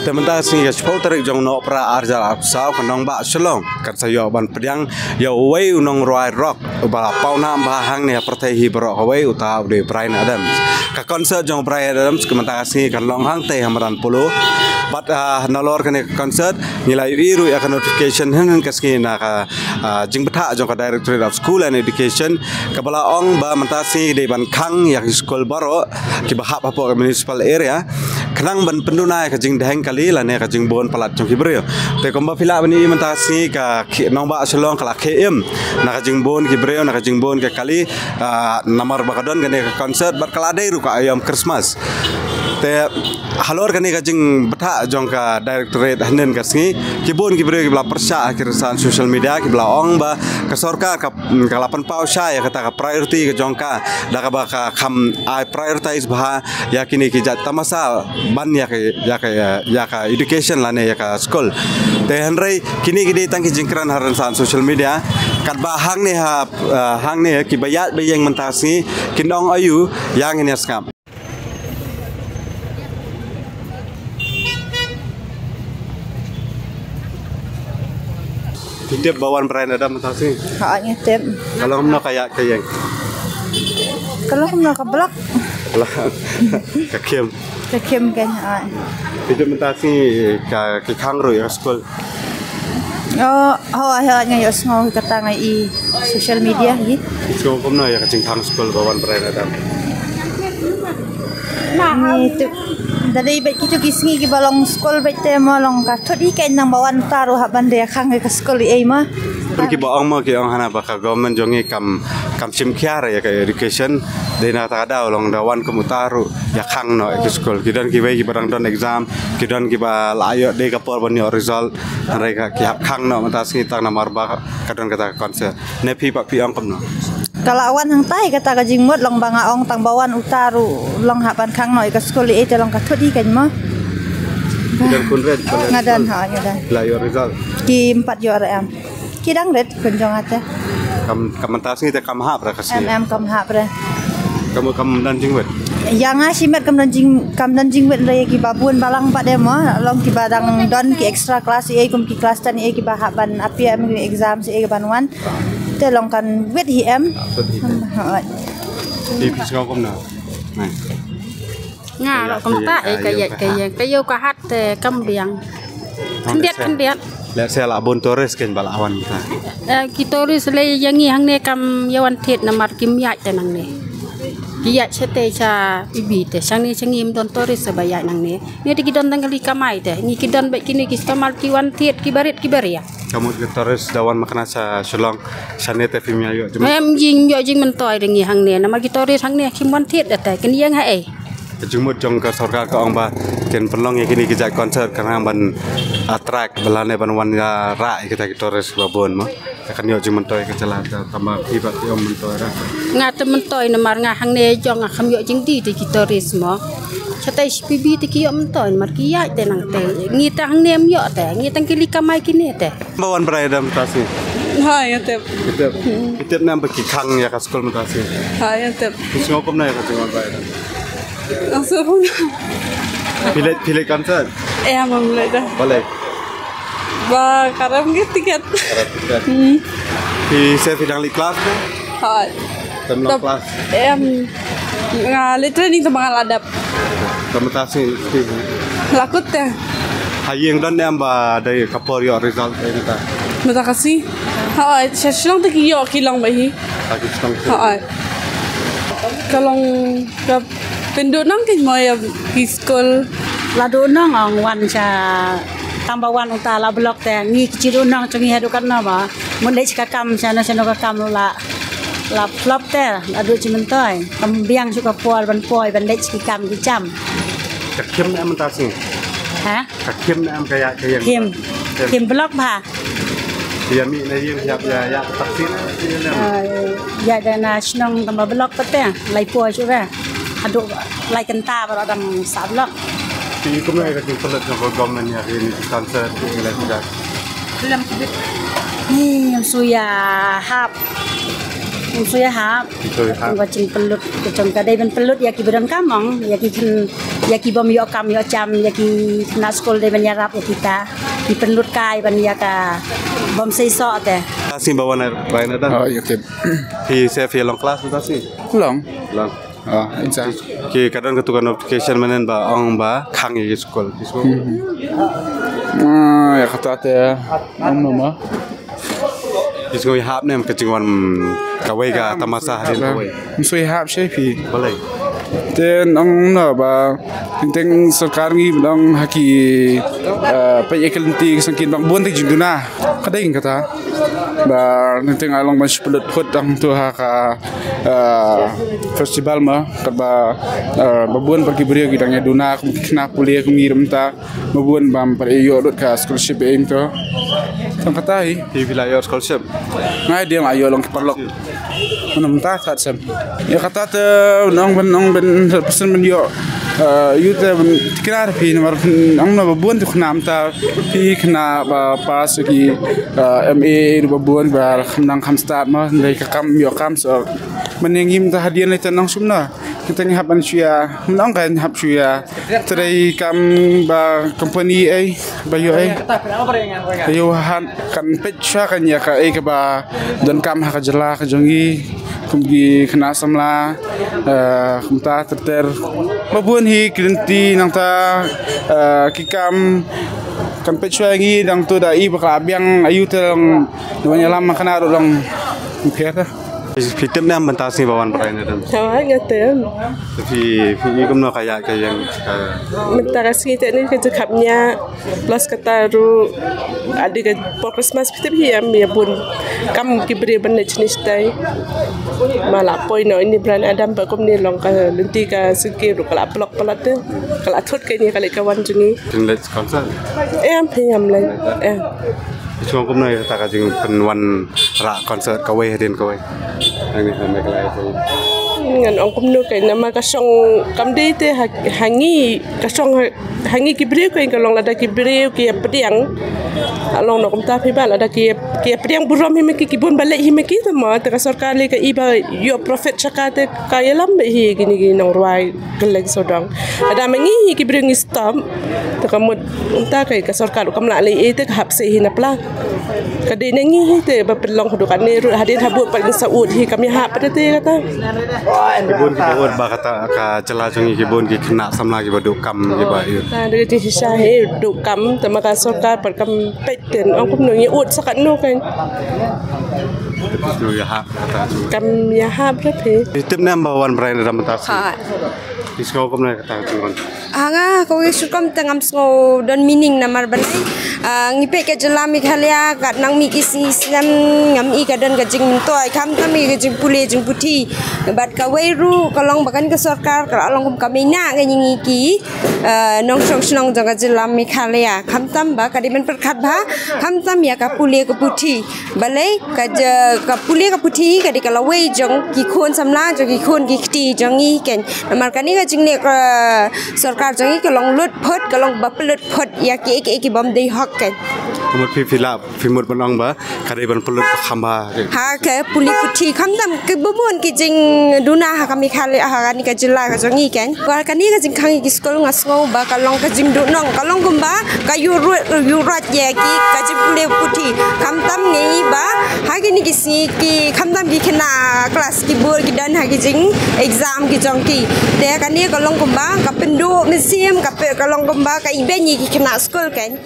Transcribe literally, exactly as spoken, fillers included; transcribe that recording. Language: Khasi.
Te mynta ka sngi ka shiphew tarik jong u Nohprah arhajar arphew saw ka nongbah Shillong kan sa ïoh ban pdiang ïa uwei u nongrwai rock uba la pawnam bha hangne ha pyrthei hi baroh kawei, uta u dei Bryan Adams. Ka concert jong Bryan Adams ka mynta ka sngi kan long hangtei ha Madan Polo. Bad ah, nalor kane ka concert ngi la ïohi ruh ïa ka notification hynnin ka sngi na ka ah, jingbthah jong ka Directorate of School and Education kaba la ong ba mynta sngi dei ban khang ïa ki skul baroh kiba hap hapoh ka municipal area khnang ban pynduna ïa ka jingdheng kali lane ka jingbun palat jong ki briew. Te kumba phi lah ban ïohi mynta sngi ka khi- nongbah Shillong ka la khie im na ka jingbun ki briew, na ka jingbun ka kali, ah, namar ba ka don kane ka concert bad ka la dei ruh ka aïom Christmas. Te halor kane ka jingbthah jong ka Directorate hynnin ka sngi, ki bun ki briew kiba la pyrshah ha ki rynsan social media kiba la ong ba ka sorkar ka, ka la pynpaw shai ïa kata ka priority ka jong ka da kaba ka kham ai prioritize bha ïa kine ki jait tamasa ban ïa ka, ïa ka, ïa ka education lane ïa ka skul. Te hynrei kine ki dei tang ki jingkren ha rynsan social media. Katba hangne ha, eh, hangne kiba ïaid ba ïeng mynta sngi kin ong aïu, ïa ngin ïa sngap. Phi tip ba wan Bryan Adams mynta sngi? Ha, ngi tip. Ka long kumno ka ïaid ka ïeng? Ka long kumno ka blak? Blak. Ka khim. Ka khim kan, ha. Phi tip mynta sngi ka, ki khang ruh ïa ka skul? Oh, ho, ho, nga ïohsngew kata nga i social media hi. Phi sngew kumno ïa ka jingkhang skul ba wan Bryan Adams? Ni tu, da dei bad kitu ki sngi kiba long skul bad te mo long ka thut hi kan nang ba wan uta ruh hap ban dei khang ka skul ei mo. Pun kiba ong mo ki ong hana ba ka government jong ngi kam, kam shim khia ïa ka education. Dei na kata ka daw long da wan kum uta ruh ïa khang noh ïa ki skul. Ki don kiwei kiba dang don exam, ki don kiba la ïoh dei ka por ban ïoh result. Hynrei ka ki hap khang noh mynta sngi tang namar ba ka don kata ka concert. Ne phi pat phi ong kumno? Ka la wan hangtai kata ka jingmut long ba nga ong tang ba wan uta ruh long hap ban khang noh ïa ka skul ei te long ka thut hi kan mo. Ki don khun rit? Nga don, ha, nga don. La ïoh result? Kim pat ïoh re em. Ki dang rit khun jong nga te. Kam, kam mynta sngi te kam hap re ka sngi? Em, em, kam hap re. Kam, kam don jingwit? Ïa nga shimet kam don jing, kam don jingwit re ïa kiba bun balang pat de mo. Long kiba dang don ki extra class ei kum ki class ten ei kiba hap ban appear em ki exam ei ban wan. Te long kan wit hi em. Ah, wit hi em. Ha. Phi, phi sngew kumno? Nai. Nga ruh kumta, eh, ka ïaid ka ïeng, ka ïew ka hat te kam biang. Khyndiat khyndiat. Lehse la bun tourist kein ba la wan kita. Eh, ki tourist lei ïa ngi hangne kam ïa wan thied namar kim ïaid te nangne. Ki ïaid shatei sha P B te, shangne sha ngi ym don tourist ba ïaid nangne. Ngi te ki don tang kali kamai te, ngi ki don bad kine ki customer ki wan thied ki barit ki baria. Ka mut ki tourist da wan makna sha Shillong, shane te phim ïa ïoh jingmyntoi? Em, jing ïoh jingmyntoi da ngi hangne, namar ki tourist hangne kim wan thied da te, kin ïeng ha ei? Ka jingmut jong ka sorkar ka ong ba kin pynlong ïa kine ki jait concert ka nang ban attract ba lane ban wan ïa rah ïa kita ki tourist ba bun mo. Ka kan ïoh jingmyntoi ka jylla ta tang ba phi ba phi ym myntoi ra. Nga te myntoi namar nga hangne jong nga kham ïoh jingdie te ki tourist mo. Shatai shi P B te ki ïoh myntoi namar ki ïaid te nang te. Ngi te hangne ym ïoh te, ngi tang kili kamai kine te. Ba wan brai da mynta sngi? Ha, ïa tip. Ïa tip. Ïa tip ne em ba ki khang ïa ka skul mynta sngi? Ha, ïa tip. Ki sngew kumno ïa ka jingwan brai da? Ang sngew kumno? Phi leit, phi leit concert? Eh, ym leit da. Balei? Ba ka rem ki tiket. Ka rem tiket. Hmm. Phi sa phi dang leit class ne? Ha. Tem long class? Em, nga leit training te ba nga la dep. Te mynta sngi, sngi. La kut te. Ha ïing don em ba dei ka por ïoh result te mynta? Mynta ka sngi. Ha, sha shnong te ki ïoh ki long ba hi. Ha, ki shnong te. Ha. Ka long ka pynduh nong ki mo ïa ki skul. La duh nong ong wan sha tang ba wan uta la block te ngi ki duh nong jong ngi haduh katno ba. Mut leit sha ka kam shano shano ka kam la, la flop te, la duh jingmyntoi. Kam biang shuh ka por ban poi ban leit sha ki kam ki jam. Ka khim ne em mynta sngi? Ha? Ka khim ne em ka ïa, ka ïa. Khim. Khim. Khim block bha. Ïa mih na ïing ïa, ïa, ïa taxi ne em? Ah, ïa da na shnong tang ba block pat te, lai poi shuh re. Haduh lai kynta baroh dang sah block. Phi kumno ïa ka jingpynlut jong ka government ïa kine ki concert ki ïa la ki da? Ni, ym shu ïa hap. Ym shu ïa hap. Ym shu ïa hap. Ka jingpynlut ka jong ka dei ban pynlut ïa ki ba donkam ong, ïa ki khynnah Ïa ki bym ïoh kam ïoh jam, ïa ki khynnah skul dei ban ïarap ïa kita. Ki pynlut kai ban ïa ka bym sei soh te. Ka sngi ba wan rai na dang. Oh, ïa ki. Phi se phi long class mynta sngi? Long. Long. Ah, insa. Ki ka don katu ka notification mynhynnin ba ong ba khang ïa ki skul. Ki skul. Hmm. Ah, ïa kata te ong mama. Phi sngew ïahap ne em ka jingwan kawei ka tamasa hadien kawei? Ym sngew ïahap shuh phi. Balei? Te ong na ba teng teng sorkar ngi ba dang ha ki, eh, peit ïa ki lynti ki sangkien ba bun te jingduna. Ka dei kata. Ba teng teng a long ban shu pynlut phut dang tu ha ka, eh, festival ma katba, eh, ba bun ba ki briew ki dang ïa duna kum ki khynnah pule kum ngi mynta. Ba bun bym pat ïoh lut ka scholarship em to. Tang kata hi. Phi phi la ïoh scholarship? Nga dang la ïoh long ki paralok. Mynta kat sem. Ïa kata te nong ben nong ben persen ben ïoh. Eh, ïoh te ben tikna phi namar nong na ba bun tu khynnah mynta phi khynnah ba pass ki, eh, M A ruh ba bun ba kham nang kham start ma dei ka kam ïoh kam so. Mynne ngi mynta hadien lei te nong sum na. Kita ngi hap ban shu ïa, mynta ong ka ngi hap shu ïa. Trei kam ba company ei, ba ïoh ei. Ba ïoh han kan peit shuwa kan ïa ka ei kaba donkam ha ka jylla ka jong ngi. Kum ki khynnah samla, eh, kumta ter ter. Ba bun hi ki lynti nangta, eh, ki kam kan peit shuwa ngi dang tu da i ba ka la biang aïu te long, wan ïalam ma khynnah ruh long. Phi Phi tip ne em mynta sngi ba wan brai ne em? Hawa, nga tip. Phi, phi i kumno ka ïa ka ïeng ka. Mynta ka sngi te ne ka jingkhap nia plus kata ruh adi ka por Christmas phi tip hi em ïa bun kam ki briew ban ne chini stai. Ma la poi no ini brand Adam ba kumne long ka lynti ka sngewsih ruh ka la block palat te. Ka la thut ka ini ka leit ka wan jong ngi. Phin leit concert? Em, phi em leit. Em. Phi sngewbha kumno ïa kata ka jingpynwan rah concert kawei hadien kawei? Hangne ha Meghalaya jong ngi. Ngan ong kumno kein namar ka shong kam dei te ha, ha ngi ka shong ha, ha ngi ki briew kein ka long lada ki briew ki ïa pdiang. Ka long noh kumta phi ba lada ki, ki ïa pdiang burom hi ma ki, ki bun ba leit hi ma ki te ma te ka sorkar lei ka i ba ïoh profit sha ka te ka ïalam beit hi kine ki nongrwai. Kylleng sawdong. Lada ma ngi hi ki briew ngi stop. Te ka mut mynta ka, ka sorkar kam lah leh ei te ka hap sei hi na pla. Ka dei na ngi hi te ba pynlong haduh katne ruh hadien ha bud pat ngi sa ud hi kam ïahap pat te kata. Ki bun ki ba ud ba kata ka jylla jong ngi ki bun ki khynnah samla ki ba duh kam ki ba ïa. Ta dei ka jingshisha hi duh kam te ma ka sorkar pat kam peit te ong kumno ngi ud sa katno kan. Ki ba ïahap kata. Kam ïahap ruh hi. Phi tip ne em ba wan brai na dam mynta sngi? Ha. Phi sngew kumno kata ka jingwan? Ha nga kawei rukom te ngam sngew don meaning namar balei, ah, ngi peit ka jylla Meghalaya kat nang mih ki sngi snem ngam i ka don ka jingmyntoi khamtam i ka jingpule jingputhi. Bad kawei ruh ka long ba kan ka sorkar ka la long kum ka mei na ka ngi ki, ah, nongshong shnong jong ka jylla Meghalaya khamtam ba ka dei ban pyrkhat bha khamtam ïa ka pule ka puthi. Balei ka ja, ka pule ka puthi ka dei ka lawei jong ki khun samla jong ki khun ki kti jong ngi kein. Namar kane ka jingleh ka sorkar jong ngi ka long lut phot, ka long ba pynlut phot ïa kiei kiei ki bym dei hok kein. Ka mut phi phi lah phi mut ban ong ba ka dei ban pynlut kham bha. Ha ka pule puthi khamtam ka ba bun ki jingduna ha ka Meghalaya ha kane ka jylla ka jong ngi kein. Ba kane ka jingkhang ïa ki skul nga sngew ba ka long ka jingduhnong ka long kumba ka ïuh rut ïuh rut ïa ki ka jingpule puthi khamtam ngi ba ha kine ki sngi ki khamtam ki khynnah klas ki bun ki don ha ki jing exam ki jong ki. Te kane ka long kumba ka pynduh mynsiem ka pe ka long kumba ka ibeiñ ïa ki khynnah skul kein.